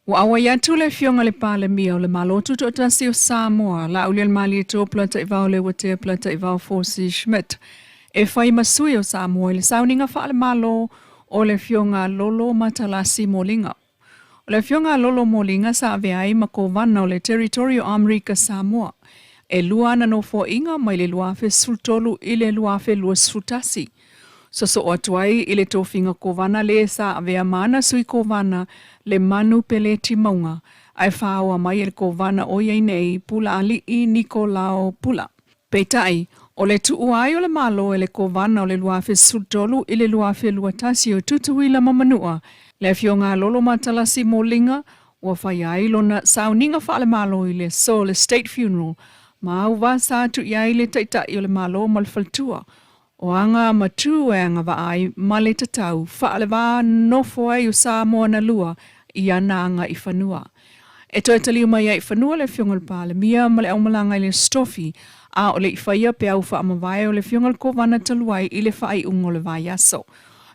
Ua auai atu le Afioga i le Palemia o le Malo Tutoatasi o Samoa, Laaulialemalietoa Polataivao Leuatea Polataivao Fosi Schmidt, e fai ma sui o Samoa i le sauniga faale-Malo o le Afioga Lolo Matalasi Moliga. O le Afioga a Lolo Moliga sa avea ai ma Kovana o le Territory o Amerika Samoa. E lua ana nofoaiga mai le 2013 i le 2021. Sosoo atu ai i le tofiga Kovana lē sa avea ma ana Sui Kovana le Manu Peleti Mauga ae faaoa mai e le Kovana o i ai nei Pulaali'i Nikolao Pula. Peitai, o le tuua ai o le Malo e le Kovana o le 2013 i le 2021 o Tutuila ma Manua, le Afioga a Lolo Matalasi Moliga, ua faia ai lona sauniga faale-Malo i le aso o le State Funeral ma auvasa atu i ai le Taitai o le Malo ma le Faletua o aga ma tu e agavaa ai ma le tatau faale-va nofo ai o Samoa na lua i ana aga i fanua. E toe taliu mai ai i fanua le Afioga i le Palemia ma le aumalaga i le Aso Tofi, a o le i faia peau faamavae o le Afioga i le Kovana talu ai i le faaiuga o le vaiaso.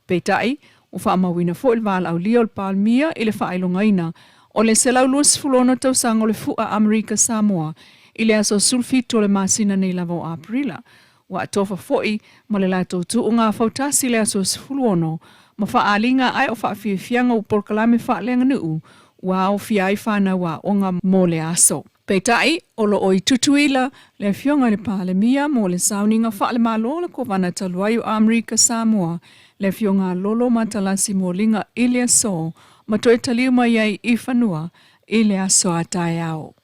Peitai, ua faamauina foi le valaaulia o le Palemia i le faailogaina o le 126 tausaga o le Fu'a Amerika Samoa i le aso 17 o le masina nei lava o Aperila. Ua atofa foi ma le latou tuuga fautasi i le aso 16 ma faaaliga ae o faafiafiaga ua polokalame faaleaganuu ua aofia ai fanau aoga mo le aso. Peitai, o lo o i Tutuila le Afioga i le Palemia mo le sauniga faale-Malo o le Kovana talu ai o Amerika Samoa, le Afioga a Lolo Matalasi Moliga i le aso ma toe taliu mai ai i fanua i le aso a taeao.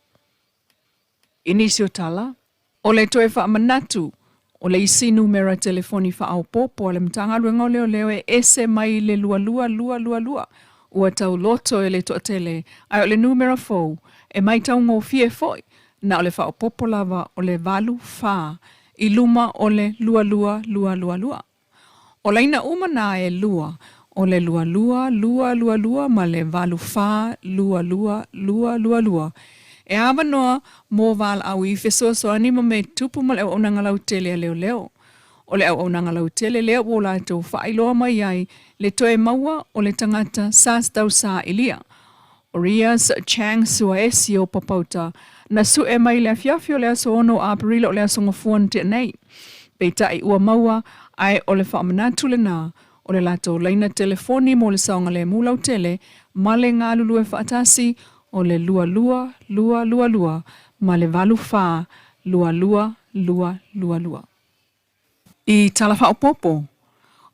I nisi o tala, o le toe faamanatu o le isi numera telefoni faaopoopo a le Matagaluega o Leoleo e ese mai le 22222 ua tauloto e le toatele ae o le numera fou e maitaugofie foi na o le faaopoopo lava o le 84 i luma o le 22222. O laina uma na e lua, o le 22222 ma le 8422222, e avanoa mo valaau i fesoasoani ma mea tupu ma le auaunaga lautele a leoleo. O le auaunaga lautele lea ua latou faailoa mai ai le toe maua o le tagata sa tausailia, o Riaz Chang Suaesi o Papauta, na sue mai i le afiafi o le aso 6 o Aperila o le aso Gafua na tea nei. Peitai ua maua, ae o le faamanatu lena o le latou laina telefoni mo le saogalemu lautele ma le galulue faatasi o le 22222 ma le 842222. I tala faaopoopo,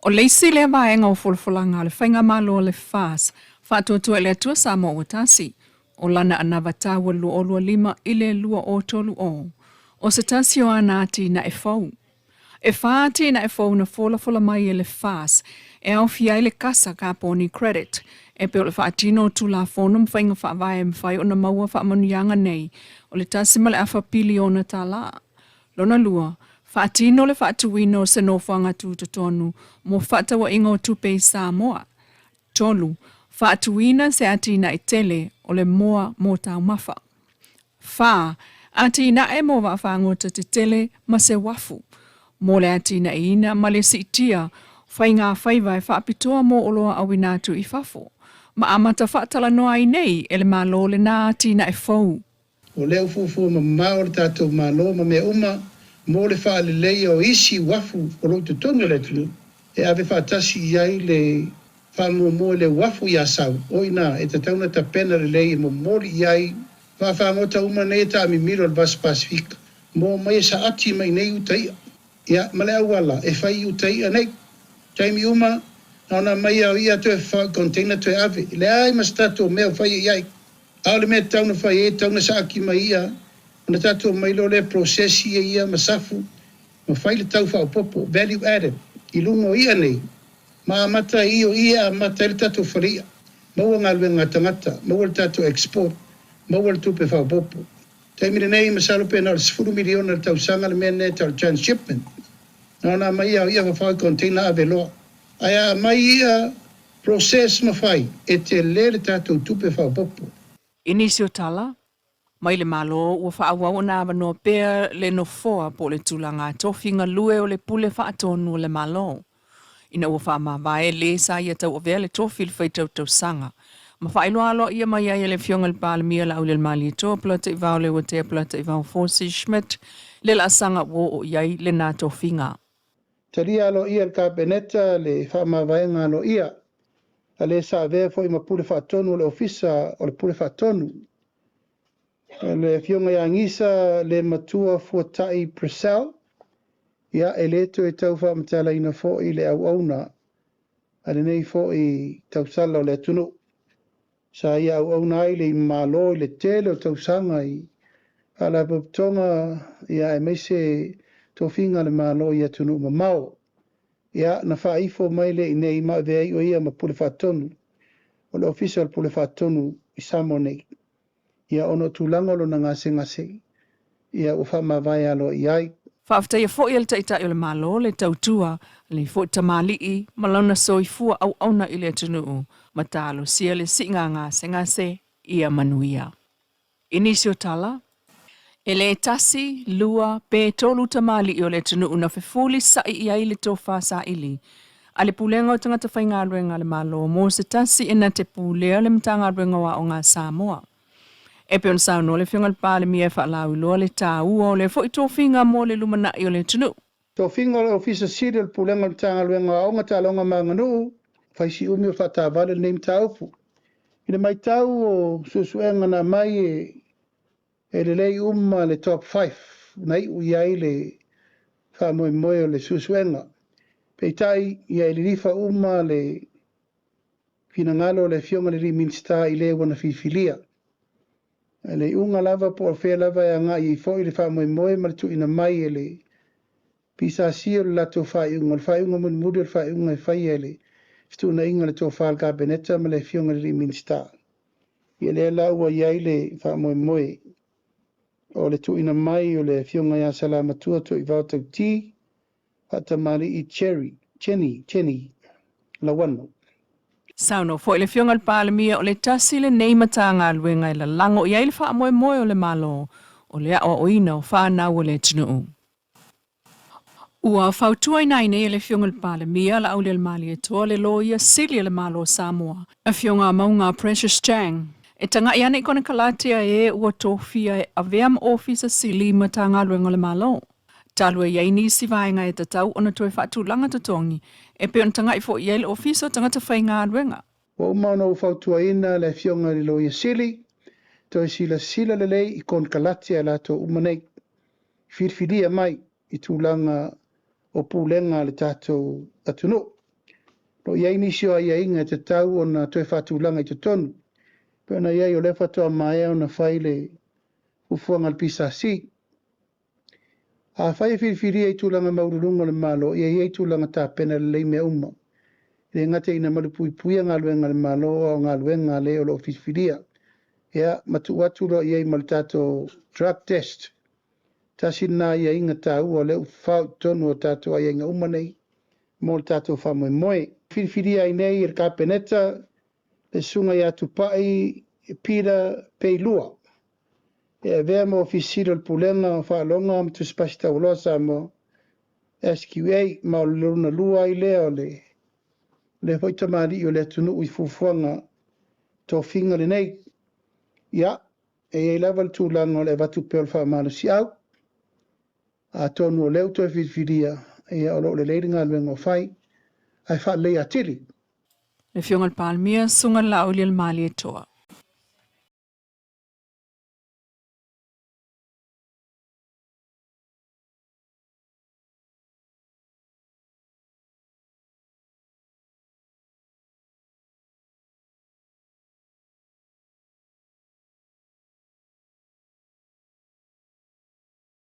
o le isi lea vaega o folafolaga a le Faigamalo a le FAS, Faatuatua i le Atua Samoa Ua Tasi, o lana anava taua 2025 i le 2030, o se tasi o ana atinae fou. E fa atinae fou na folafola mai e le FAS e aofia ai le kasa kaponi credit, e pei o le faatino o Tulafono ma faiga faavae e mafai ona maua faamanuiaga nei o le $1.5 piliona. Lona lua, faatino le faatuina o se nofoaga tutotonu mo fefaatauaiga o tupe i Samoa. Tolu, faatuina se atinae tele o le moa mo taumafa. Fa, atinae mo vaafagota tetele ma se uafu mo le atinaeina ma le siitia faiga faiva e faapitoa mo oloa auina atu i fafo, ma amata faatalanoa ai nei e le Malo lena atinae fou. O lea ua fuafua mamao le tatou Malo ma mea uma mo le faaleleia o isi uafu o lo o i totonu o le atunuu e ave faatasi i ai le faamuamua i le uafu i Asau, o i ina e tatau ona tapena lelei e momoli i ai vaafagota uma nei e taamimilo i le Vasa Pasefika mo mai e saati mai nei uta i'a. Ia, ma le auala e fai i uta i'a nei. Taimi uma, na ona aumai a o i'a toe fafao i container toe ave. Leai ma se tatou mea o faia i ai. A o le mea e tatau ona fai ai, e tatau ona saaki mai ia, ona tatou omai loa lea process ia ia ma safu ma fai le tau faaopoopo, value added, i luga o i'a nei, ma amata ai o i e amata ai le tatou fale i'a, maua galuega a tagata, maua le tatou export, maua le tupe faaopoopo. Taimi lenei, masalo pe na o le $10 miliona i le tausaga le mea lenei e tau o le transshipment. Na ona aumai lava o i'a fafao i container ave loa. Ae a aumai i'a Process ma fai, e tele le tatou tupe faaopoopo. I nisi o tala, mai le Malo ua faaauau ona avanoa pea le nofoa po o le tulaga tofi galue o le Pule Faatonu o le Malo. Ina ua faamavae le sa ia tauavea le tofi i le faitau tausaga. Ma faailoa aloaia mai ai e le Afioga i le Palemia Laaulialemalietoa Polataivao Leuatea Polataivao Fosi Schmidt le laasaga ua oo i ai lena tofiga. Talia aloaia e le Kapeneta le faamavaega aloaia a le sa avea foi ma Pule Faatonu o le Ofisa o le Pule Faatonu, le Afioga ia Gisa Lematua Fuatai Purcell, ia e le toe tau faamatalaina foi le auauna a lenei foi tausala o le atunuu. Sa ia auauna ai le Malo i le tele o tausaga i faalapotopotoga ia aemaise tofiga a le Malo i atunuu mamao. Ia, na faaifo mai lea i inei ma avea ai o ia ma Pule Faatonu o le Ofisa o le Pule Faatonu i Samoa nei. Ia, ona o tulaga o lona gasegase, ia ua faamavae aloaia ai. Faafetaia foi e le Taitai o le Malo le tautua a lenei foi tamalii ma lona soifua auauna i le atunuu ma talosia le siiga gasegase ia manuia. I nisi o tala, e le tasi, lua, pe tolu tamalii o le atunuu na fefulisa'i i ai le tofa saili a le Pulega o Tagata Faigaluega a le Malo mo se tasi e na te pulea le Matagaluega o Aoga a Samoa. E pei ona saunoa le Afioga i le Palemia e faalauiloa le taua o lea foi tofiga mo le lumanai o le atunuu. Tofiga o le Ofisa Sili o le Pulega o le Matagaluega o Aoga, Taaloga ma Aganuu, fai si umi o faataavale lenei mataupu. I le matau o suesuega na aumai e e lelei uma le top five na iu i ai le faamoemoe o le suesuega. Peitai, ia e lilifa uma le finagalo o le Afioga i le Minisita i le ua na filifilia. Le iuga lava po o fea lava e agai ai foi le faamoemoe ma le tuuina mai e le PSC o le latou faaiuga, o le faaiuga mulimuli o le faaiuga e faia e le fetuunaiga o le tofa a le Kapeneta ma le Afioga i le Minisita. Ia lea la ua i ai le faamoemoe o le tuuina mai o le Afioga ia Salamatua Toivao Tauti Faatamalii Cherry, Jenny, Jenny Lauano. Saunoa foi le Afioga i le Palemia o le tasi lenei Matagaluega e lalago i ai le faamoemoe o le Malo o le aoaoina o fanau a le atunuu. Ua fautuaina ai nei e le Afioga i le Palemia Laaulialemalietoa le Loia Sili a le Malo o Samoa, Afioga Mauga Precious Chang, e taga'i ane i konekarate a e ua tofia e avea ma Ofisa Sili i Matagaluega o le Malo. Talu e i ai nisi vaega e tatau ona toe faatulaga totogi, e pei ona taga'i foi i ai le Ofisa o Tagata Faigaluega. Ua uma ona ou fautuaina le Afioga i le Loia Sili, toe silasila lelei i konekarate a latou uma nei, filifilia mai i tulaga o pulega a le tatou atunuu. O lo o i ai nisi o aiaiga e tatau ona toe faatulaga i totonu, pei ona i ai o lea faatoa maea ona fai le fuafuaga a le PSC. Afai e filifilia i tulaga maualuluga o le Malo, ia i ai tulaga tapena lelei mea uma. E le gata ina malupuipuia galuega a le Malo, a o galuega a le o lo o filifilia. Ia, ma tuu atu loa i ai ma le tatou drug test. Tasi lena aiaiga taua o lea ua fafao i totonu o tatou aiaiga uma nei mo le tatou faamoemoe. Filifilia ai nei e le Kapeneta le Susuga ia Tupai Peter Peilua e avea ma Ofisa Sili o le Pulega o Faaloga ma Tusi Pasi Taualoa a Samoa, SQA, ma o le lona lua ai lea o le lea foi tamalii o le atunuu i fuafuaga tofiga lenei. Ia, e i ai lava le tulaga o le avatu pea o le faamalosiau, atonu o lea ua toe filifilia, ia o lo o lelei le galuega o fai, ae faalelei atili. Le Afioga i le Palemia, Susuga Laauli Malietoa.